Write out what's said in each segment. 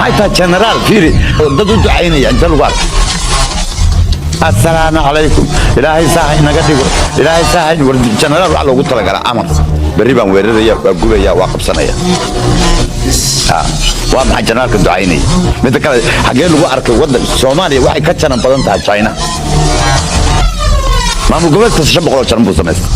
Maxay tahay generaal? Fiiri, dad u ducaynaya inta lagu arko, "Assalaamu calaykum, Ilaahay saaha inaga dhigo, Ilaahay saaha." War generaal waxaa loogu talagalaa amar. Berri baan weeraraya, waa gubaya, waa qabsanaya. Waa maxay generaalka ducaynaya? Midda kale, xaggee lagu arkay waddan Soomaaliya waxay ka janan badan tahay China? Maamul goboleed kasta 500 oo janan buu samaystay.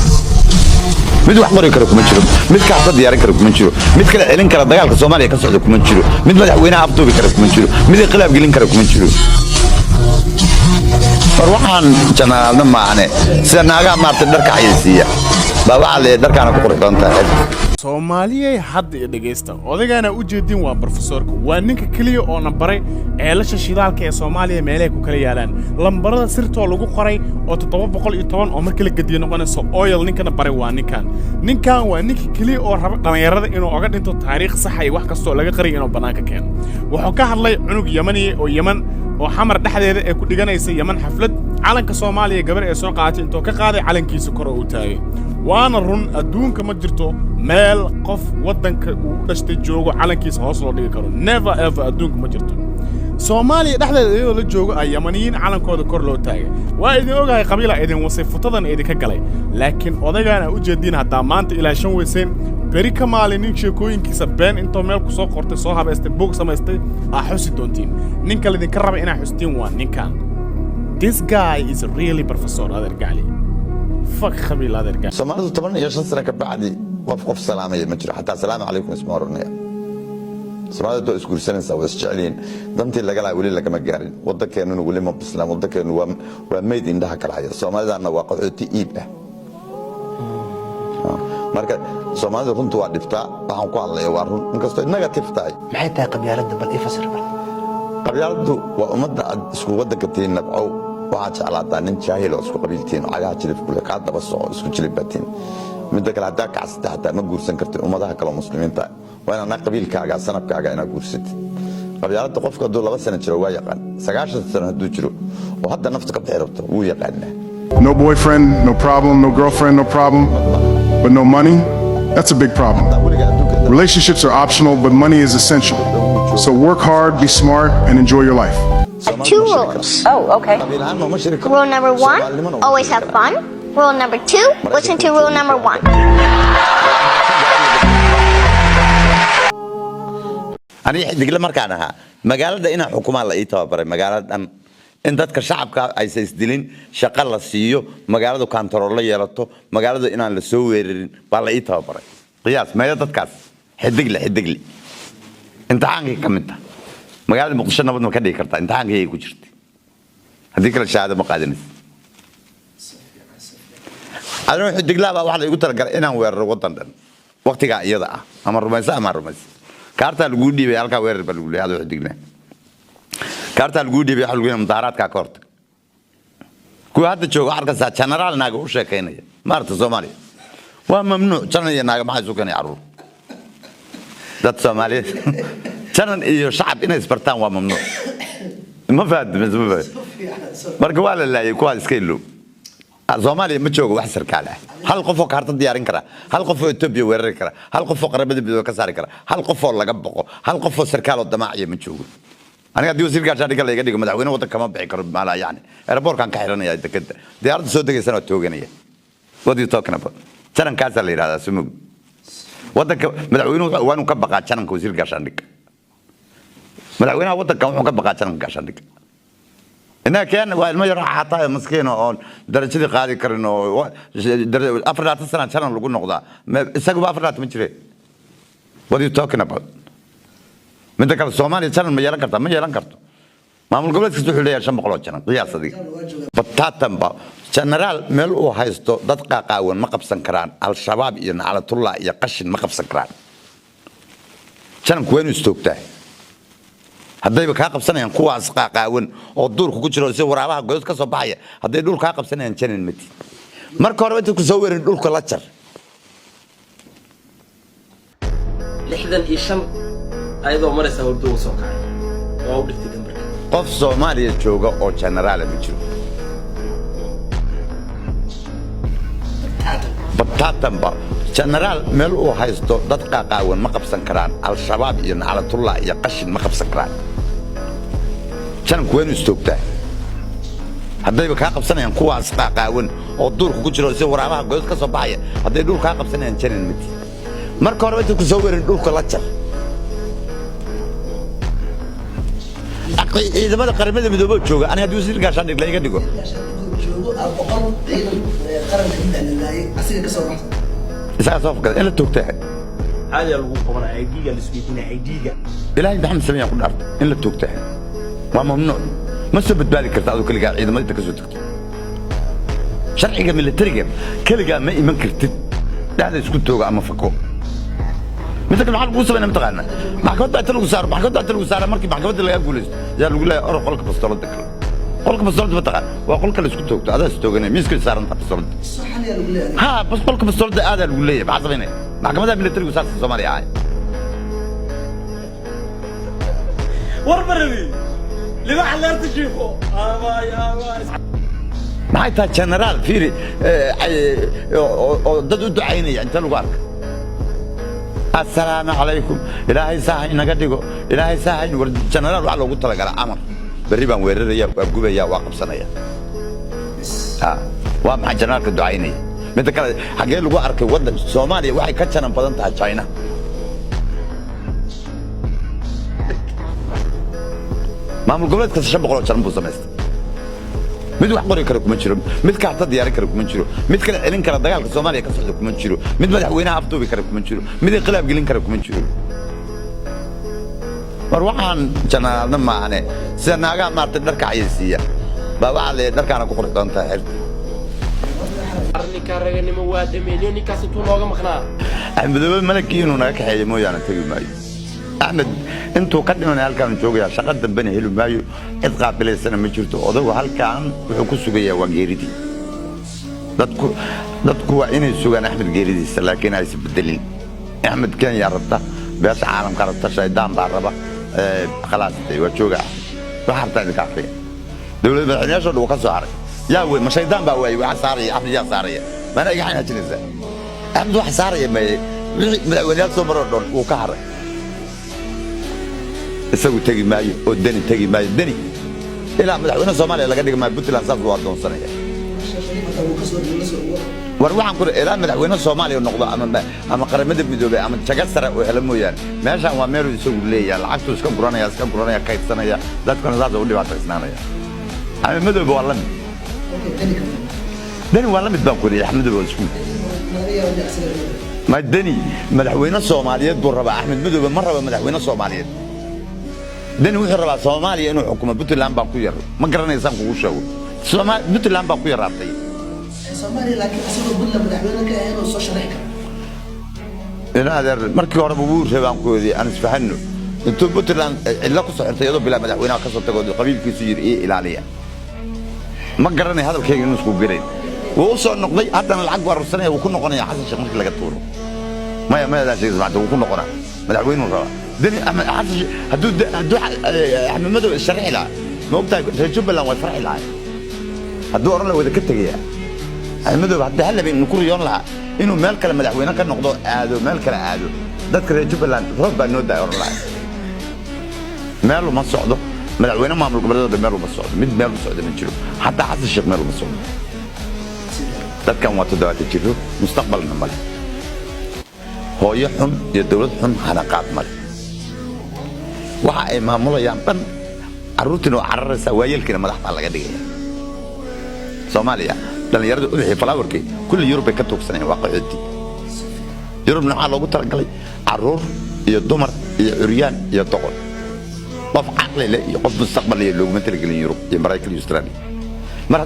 Mid wax qori kara kuma jiro, mid kaarta diyaarin kara kuma jiro, mid kala celin kara dagaalka Soomaaliya ka socda kuma jiro, mid madaxweynaha afduubi kara kuma jiro, mid inqilaab gelin kara kuma jiro. War waxaan janaraalna maahane, sida naagaha maartay dharka xayeysiiya baa waxaa leeyahay dharkaana ku qurux badan tahay. Soomaaliyay, hadda iyo dhegaysta. Odaygaana u jeedin waa brofesoorka, waa ninka keliya oo na baray ceelasha shidaalka ee Soomaaliya meelahay ku kala yaalaan, lambarada sirtoo lagu qoray oo 710 oo markii la gediyo noqonayso oil. Ninkana baray waa ninkan. Ninkan waa ninka keliya oo raba dhallinyarada inuu oga dhinto taariikh saxa iyo wax kastoo laga qariyo inuu bannaanka keeno. Wuxuu ka hadlay cunug Yamaniya oo Yeman oo Xamar dhexdeeda ee ku dhiganaysa Yeman xaflad calanka Soomaaliya gabar ee soo qaadatay intuu ka qaaday calankiisa kor oo u taagay. Waana run, adduunka ma jirto meel qof waddanka uu u dhashtay joogo calankiisa hoos loo dhigi karo. Never ever, adduunka ma jirto. Soomaaliya dhexdeeda iyadoo la joogo ay Yamaniyiin calankooda kor loo taagay. Waa idin ogahay, qabiila idin wasay, futadana idinka galay. Laakiin odaygaana u jeediin, haddaa maanta ilaa shan weyseen, beri ka maalin nin sheekooyinkiisa been intoo meel ku soo qortay, soo habaystay, buug samaystay aa xusi doontiin. Ninka laydinka raba inaa xustiin waa ninkan. This guy is really professor. Adeer gacli, fuck qabiil, adeer gacli. Soomaalidu 15 sano ka bacdi qof qof salaamaya ma jiro, xataa "Salaamu calaykum" isma oranaya. Soomaalida waa isguursanaysaa, waa isjecelihiin. Dantii laga lahaa weli lagama gaarin. Waddankeenuna weli ma bislaan. Waddankeenu waa meyd indhaha kala haya. Soomaalidaana waa qaxooti iib ah. Marka Soomaalidu runtu waa dhibtaa. Waxaan ku hadlaya waa run, inkastoo negative tahay. Maxay tahay qabyaaladda? Bal ii fasir bal. Qabyaaladdu waa ummadda aad isku waddanka tihiin nabcow. Waxaad jeclaataa nin jaahil oo isku qabiiltihiin oo cagaha jilib kule kaa daba soco, isku jilib baatiin. Midda kale, haddaa kacsata xataa ma guursan kartid ummadaha kale oo muslimiinta. Waa inaad qabiilkaaga, sanabkaaga inaad guursatid. Qabyaaladda qofka hadduu 2 sano jiro waa yaqaan, 90 sano hadduu jiro oo hadda nafta ka bixi rabto wuu yaqaanaa. No boyfriend, no problem. No girlfriend, no problem. But no money? That's a big problem. Weligaa adduunka Relationships are optional, but money is essential. So work hard, be smart, and enjoy your life. Two rules. Oh, okay. Qabiil ahaan ma shiri karo. Rule number one, Soomaalinimona uma always shiri have karaan. fun. Rule number two, listen to rule number one. Aniga xidigle markaan ahaa, magaalada inaan xukumaa la ii tababaray, magaalada dhan in dadka shacabka aysa isdilin, shaqo la siiyo, magaaladu kantarool la yeelato, magaalada inaan la soo weerarin baa la ii tababaray. Qiyaas meeyo dadkaas xidigle, xidigle imtixaankay ka mid tahay. Magaalada Muqdisho nabad ma ka dhigi kartaa? Imtixaankay ku jirtay. Haddii kale shahaado ma qaadanaysa. Adina xidiglaa baa waxaa la igu talagalay inaan weeraro waddan dhan waqtigaa iyada ah. Ama rumayso ama rumayso, kaartaa laguu dhiibay, halkaa weerar baa lagu leeyahay. Adoo xidiglaa kaartaa laguu dhiibay, waxa lagu leeyahay mudaaharaadkaa ka hortag. Kuwa hadda jooga waxaad arkaysaa generaal naaga u sheekaynaya. Maaragta, Soomaaliya waa mamnuuc janan iyo naaga. Maxaa isu keenay carruur? Dad Soomaaliyeed, janan iyo shacab inay isbartaan waa mamnuuc. Ma fahanti mise ma fahanti? Marka waa la laayay kuwaas, iska ilow. Soomaaliya ma joogo wax sarkaal ah. Hal qof oo kaarta diyaarin kara, hal qof oo Etoobiya weerari kara, hal qof oo Qaramada Midoobey ka saari kara, hal qof oo laga boqo, hal qof oo sarkaal oo damaaciya ma joogo. Aniga haddii wasiir gaashaandhigga layga dhigo madaxweyne, waddanka kama bixi karo. Maala yani airportkan ka xiranaya, dekeda diyaaradda soo degaysana waa tooganaya. What are you talking about? Janankaasaa la yidhahdaa sumug. Waddanka madaxweynuhu waa inuu ka baqaa jananka wasiir gaashaandhigga. Madaxweynaha waddankan wuxuu ka baqaa jananka gaashaandhigga. Innaga keen waa ilmo yar xataa maskiin oon darajadii qaadi karin oo 24 sana janan lagu noqdaa. Isaguba 24 ma jire. What are you talking about? Midda kale, Soomaaliya janan ma yeelan kartaa? Ma yeelan karto. Maamul goboleed kasta wuxuu leeyahay 500 oo janan. Qiyaas adiga, bataatanba generaal meel uu haysto dad qaaqaawan ma qabsan karaan. Al-Shabaab iyo naclatullah iyo qashin ma qabsan karaan. Jananku waa inuu istoogtaa. Haddayba kaa qabsanayaan kuwaas qaaqaawan oo duurka ku jiro, si waraabaha godad ka soo baxaya, hadday dhul kaa qabsanayaan, janan mati. Marka horeba inta ku soo werin dhulka la jar. 65 ayadoo maraysa hurdo uu soo kacay, waa u dhigtay gambarka. Qof Soomaaliya jooga oo generaala ma jiro bataatanba. Genaraal meel uu haysto dad qaaqaawan ma qabsan karaan. Al-Shabaab iyo naclatullah iyo qashin ma qabsan karaan. Jananku waa inuu istoogtaa. Haddayba kaa qabsanayaan kuwaas qaaqaawan oo duurka ku jiro si waraabaha godad ka soo baxaya, hadday dhul kaa qabsanayaan, janan mati. Marka horeba inta ku soo weerin dhulka la jar. Ciidamada Qaramada Midoobey jooga, ani haddii wasiir gaashaandhig la iga dhigo, Joogo 100 ciidan qaranka inta la laayay asiga ka soo baxsan. Isagaa soo fakada in la toogtaa. Caadiyaa lagu qabanaya, ID-ga la isweydiinaya, ID-ga. Ilaahay Maxamed sameeyaan ku dhaartay, in la toogtaa waa mamnuuc. Ma soo badbaadi karta adoo keligaa. Ciidamada inta ka soo tagto, sharciga militariga, keligaa ma iman kartid. Dhexda isku tooga ama fako. Midda kale, maxaa lagu sameynaa mataqaana? Maxkamad baa inta lagu saaro, maxkamad baa inta lagu saara, markii maxkamadda lagaa guulaysto yaa lagu leeyahay orod qolka bastoolada kale. Qolka bastoolada mataqaan? Waa qolka la isku toogto. Adaa is tooganaya, miiska saaran tahay bastoolada. Soo xaliyaa lagu leeyahay. Ha, bas qolka bastoolada aadaa lagu leeyahay. Maxaa samaynaya? Maxkamadaha militarigu saas Soomaaliya ahay. War barabi libaxa leerta jiifo abaay abaay. Maxay tahay generaal fiiri oo dad u ducaynaya inta lagu arka, "Assalaamu calaykum, Ilaahay saaha inaga dhigo, Ilaahay saaha." War generaal waxaa loogu talagalaa amar: berri baan weeraraya, waa gubaya, waa qabsanaya. Waa maxay generaalka ducaynaya? Midda kale, xaggee lagu arkay waddan Soomaaliya waxay ka janan badan tahay China? Maamul goboleed kasta 500 oo janan buu samaystay. Mid wax qori kara kuma jiro, mid kaarta diyaarin kara kuma jiro, mid kala celin kara dagaalka Soomaaliya ka socda kuma jiro, mid madaxweynaha afduubi kara kuma jiro, mid inqilaab gelin kara kuma jiro. War waxaan janaalna maahane, sida naagaha maartay dharka xayeysiiya baa waxaa leeyahay dharkaana ku qurux doon tahay xirta. Ninkaa raganimo waa dhameeniyo, ninkaas intuu nooga maqnaa. Axmedoobe malagkii inuu naga kaxeeyo mooyaane tegi maayo. Axmed intuu ka dhimanay halkaanu joogayaa, shaqo dambena heli maayo, cid qaabilaysana ma jirto. Odagu halkaan wuxuu ku sugayaa waa geeridii. Dadku waa inay sugaan Axmed geeridiisa, laakiin aysan bedelin. Axmed Kenya rabta, beesha caalamka rabta, shaydaan baa raba. Khalaas dee, waa jooga Axmed. Waxa rabtaa idinka afriya dowlad madaxweynayaashoo dhan wuu ka soo haray. Yaa wey, ma shaydaan baa waayey waxa saaraya Axmed? Yaa saaraya? Maana iga xanaajinaysaa? Axmed waxa saaraya maye? Wixii madaxweyneyaal soo maroo dhan wuu ka haray. Isagu tegi maayo oo Deni tegi maayo. Deni ilaa madaxweyne Soomaaliya laga dhigi maayo. Puntland saas loo adoonsanaya. War waxaan ku ilaa madaxweyne Soomaaliya noqdo ama Qaramada Midoobay ama jaga sare uu helo mooyaane, meeshaan waa meeluu isagu leeyahay. Lacagtuu iska guranaya, iska guranaya, kaydsanaya, dadkuna saas u dhibaataysnaanaya. Axmed Madoobe waa la mid, Deni waa la mid baan ku yidhi. Axmed Madoobe waa isku mid. Ma Deni madaxweyne Soomaaliyeed buu rabaa? Axmed Madoobe ma raba madaxweyne Soomaaliyeed. Deni wuxuu rabaa Soomaaliya inuu xukumo. Puntland baa ku yar, ma garanaysaan kugu sheego. Puntland baa ku yaraatay. Soomaaliya, laakiin asagoo Puntland madaxweyne ka ahayn oo soo sharaxi kara. In adeer, markii horeba wuu rabaan ku yidhi, aan isfahanno. Intuu Puntland cidlo ku soo xirtay iyadoo bilaa madaxweynaha ka soo tago, qabiilkiisu yidhi ii ilaaliya. Ma garanay hadalkayga inuu isku gelayn. Wuu u soo noqday haddana, lacag buu aruursanaya, wuu ku noqonaya Xasan Sheekh markii laga tuuro. Maya, mayadaa sheegaysa maanta wuu ku noqonaa, madaxweynuu rabaa Deni. Axmed Xasan Sheekh hadduu Axmed Madow isharixi lahaa, ma ogtahay reer Jubbaland way farxi lahayn? Hadduu odhan lahaa wada ka tegaya Axmed Madow, haddii hal habeen ku riyoon lahaa inuu meel kale madaxweyne ka noqdo, aado meel kale aado, dadka reer Jubbaland roob baa noo daay odhan lahaa. Meel uma socdo madaxweyne maamul goboleedooda, meel uma socdo. Mid meel u socdo ma jiro, xataa Xasan Sheekh meel uma socdo. Dadkan waa 70 jiro, mustaqbalna male. Hooyo xun iyo dowlad xun hanaqaad male. Waxa ay maamulayaan dhan carruurtiina waa cararaysaa, waayeelkiina madax baa laga dhigaya. Soomaaliya dhallinyarada ubaxii falaawarkii kulli Yurub bay ka tuugsanayaan, waa qaxooti. Yurubna waxaa loogu talagalay carruur iyo dumar iyo curyaan iyo doqon. Qof caqli leh iyo qof mustaqbal leh looguma talagelin Yurub iyo Maraykan iyo Australia. Mar